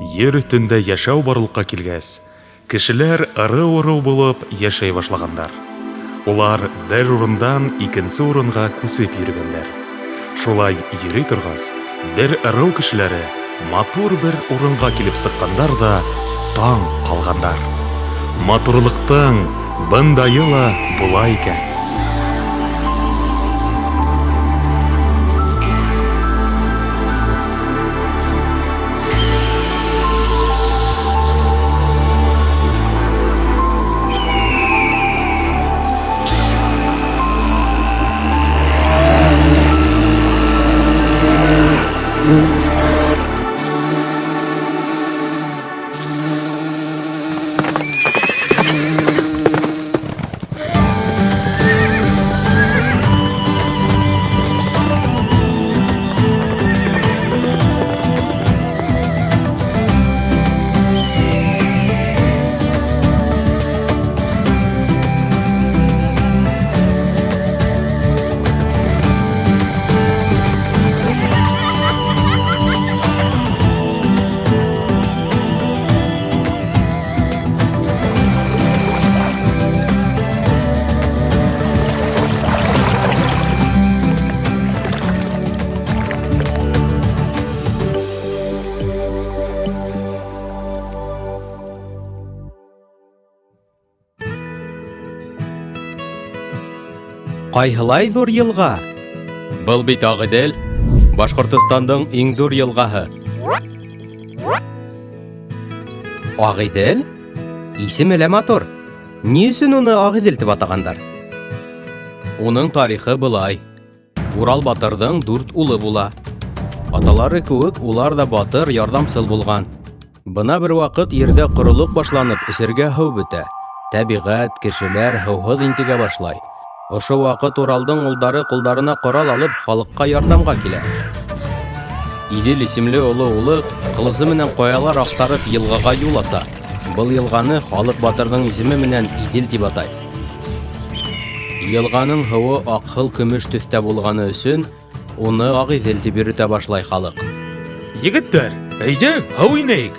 Ер өҫтөндә йәшәү барлыҡҡа килгәс, кешеләр ырыу-ырыу булып йәшәй башлагандар. Улар бер урындан икенсе урынға күсеп йөрөгәндәр. Шулай йөрөй торғас, бер ырыу кешеләре матур бер урынға килеп сыҡҡандар ҙа таң ҡалғандар. Матурлыҡтың бындайы ла була икән. Ҡайһылай ҙур йылға? Был бит Ағиҙел, Башҡортостандың иң ҙур йылғаһы. Ағиҙел? Исеме лә матур. Ни өсөн уны Ағиҙел тип атағандар? Уның тарихы былай. Урал батырҙың дүрт улы була. Аталары кеүек улар да батыр, ярҙамсыл булған. Бына бер ваҡыт ерҙә ҡоролоҡ башланып, эсергә һыу бөтә. Тәбиғәт, кешеләр һыуһыҙ интегә башлай. Ошо ваҡыт Уралдың улдары ҡулдарына ҡорал алып, халыҡҡа ярҙамға килә. Иҙел исемле оло улы ҡылысы менән ҡаялар аҡтарып йылғаға юл аса. Был йылғаны халыҡ батырҙың исеме менән Иҙел тип атай. Йылғаның һыуы аҡһыл көмөш төҫтә булғаны өсөн уны Ағиҙел тип йөрөтә башлай халыҡ. Егеттәр, әйҙә, һыу инәйек.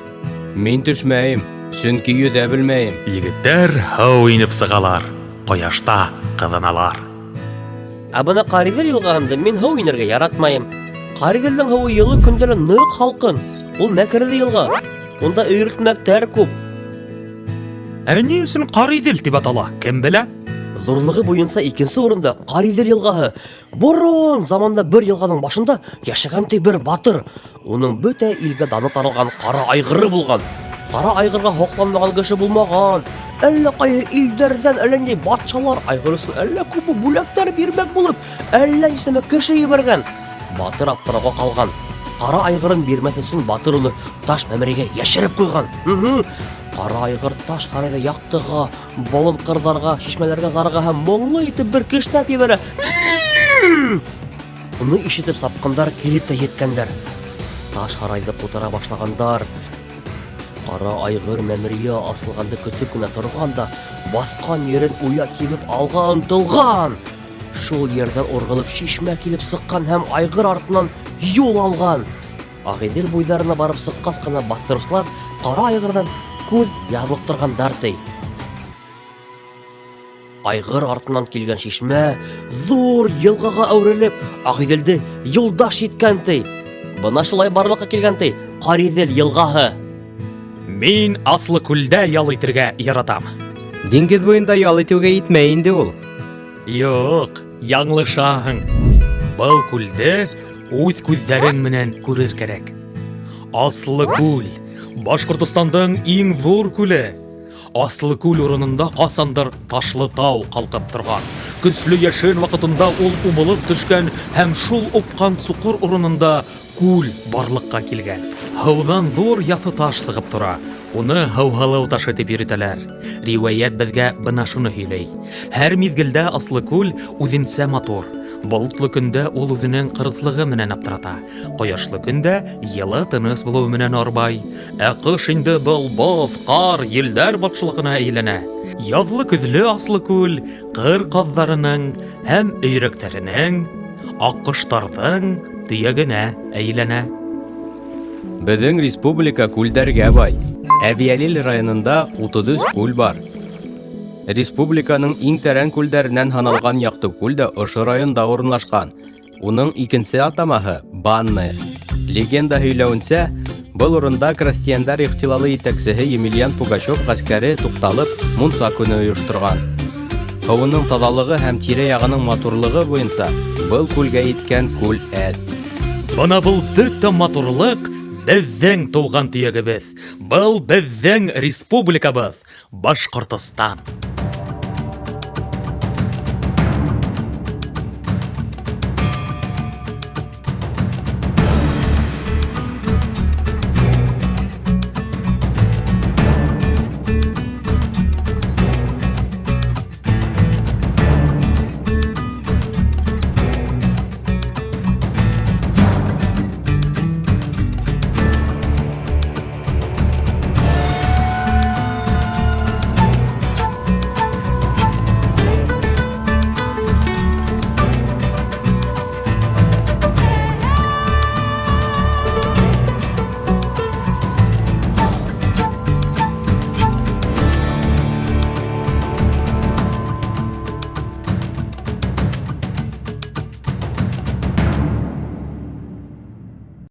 Мин төшмәйем, сөнки йөҙә белмәйем. Егеттәр һыу инеп сығалар, ҡояшта ҡыҙыналар. Ә бына Ҡариҙел йылғаһында мин һыу инергә яратмайым. Ҡариҙелдең һыуы йылы көндә лә ныҡ һалҡын. Ул мәкерле йылға. Унда өйрөтмәктәр күп. Ә ни өсөн Ҡариҙел тип атала, кем белә? Ҙурлығы буйынса икенсе урында Ҡариҙел йылғаһы. Борон заманда бер йылғаның башында йәшәгән ти бер батыр. Уның бөтә илгә даны таралған ҡара айғыры булған. Ҡара айғырға һоҡланмаған кеше булмаған. Әллә ҡайһы илдәрҙән әллә ниндәй батшалар айғыр өсөн әллә күпме бүләктәр бирмәк булып, әллә нисәмә кеше ебәргән. Батыр аптырауға ҡалған. Ҡара айғырын бирмәҫ өсөн батыр уны таш мәмерәгә йәшереп ҡуйған. Ҡара айғыр таш һарайҙа яҡтыға, болон ҡырҙарға, шишмәләргә зарыға һәм моңло итеп бер кешнәп ебәрә. Уны ишетеп сапҡындар килеп тә еткәндәр. Таш һарайҙы ҡутара башлағандар. Ҡара айғыр мәмерйә асылғанды көтөп кенә торған да, баҫҡан ерен уя кибеп алға ынтылған. Шул ерҙән урғылып шишмә килеп сыҡҡан һәм айғыр артынан юл алған. Ағиҙел буйҙарына барып сыҡҡас ҡына баҫтырыусылар ҡара айғырҙан күҙ яҙлыҡтырғандар ти. Айғыр артынан килгән шишмә ҙур йылғаға әүерелеп, Ағиҙелде юлдаш иткән ти. Бына шулай барлыҡҡа килгән ти Ҡариҙел йылғаһы. Мин Аслыкүлдә ял итергә яратам. Диңгеҙ буйында ял итеүгә етмәй инде ул. Юҡ, яңылышаһың. Был күлде үҙ күҙҙәрең менән күрер кәрәк. Аслыкүл, Башҡортостандың иң ҙур күле. Аслыкүл урынында ҡасандыр ташлы тау ҡалҡып торған. Көслө йәшен ваҡытында ул убылып төшкән һәм шул упҡан соҡор урынында күл барлыҡҡа килгән. Һыуҙан ҙур яҫы таш сығып тора. Уны һыуһылыу ташы тип йөрөтәләр. Риүәйәт беҙгә бына шуны һөйләй. Һәр миҙгелдә Аслыкүл үҙенсә матур. Болотло көндә ул үҙенең ҡырыҫлығы менән аптырата. Ҡояшлы көндә йылы тыныс булыуы менән арбай. Ә ҡыш инде был боҙ, ҡар, елдәр батшалығына әйләнә. Яҙлы-көҙлө Аслыкүл ҡыр ҡаҙҙарының һәм өйрәктәренең, аҡҡоштарҙың төйәгенә әйләнә. Беҙҙең республика күлдәргә бай. Әбйәлил районында 33 күл бар. Республиканың иң тәрән күлдәренән һаналған Яҡты күл дә ошо районда урынлашҡан. Уның икенсе атамаһы Банная. Легенда һөйләүенсә, был урында крәҫтиәндәр ихтилалы етәксеһе Емельян Пугачев ғәскәре туҡталып, мунса көнө ойошторған. Һыуының таҙалығы һәм тирә-яғының матурлығы буйынса был күлгә еткән күл әҙ. Бына был бөтә матурлыҡ беҙҙең тыуған төйәгебеҙ. Был беҙҙең республикабыҙ, Башҡортостан.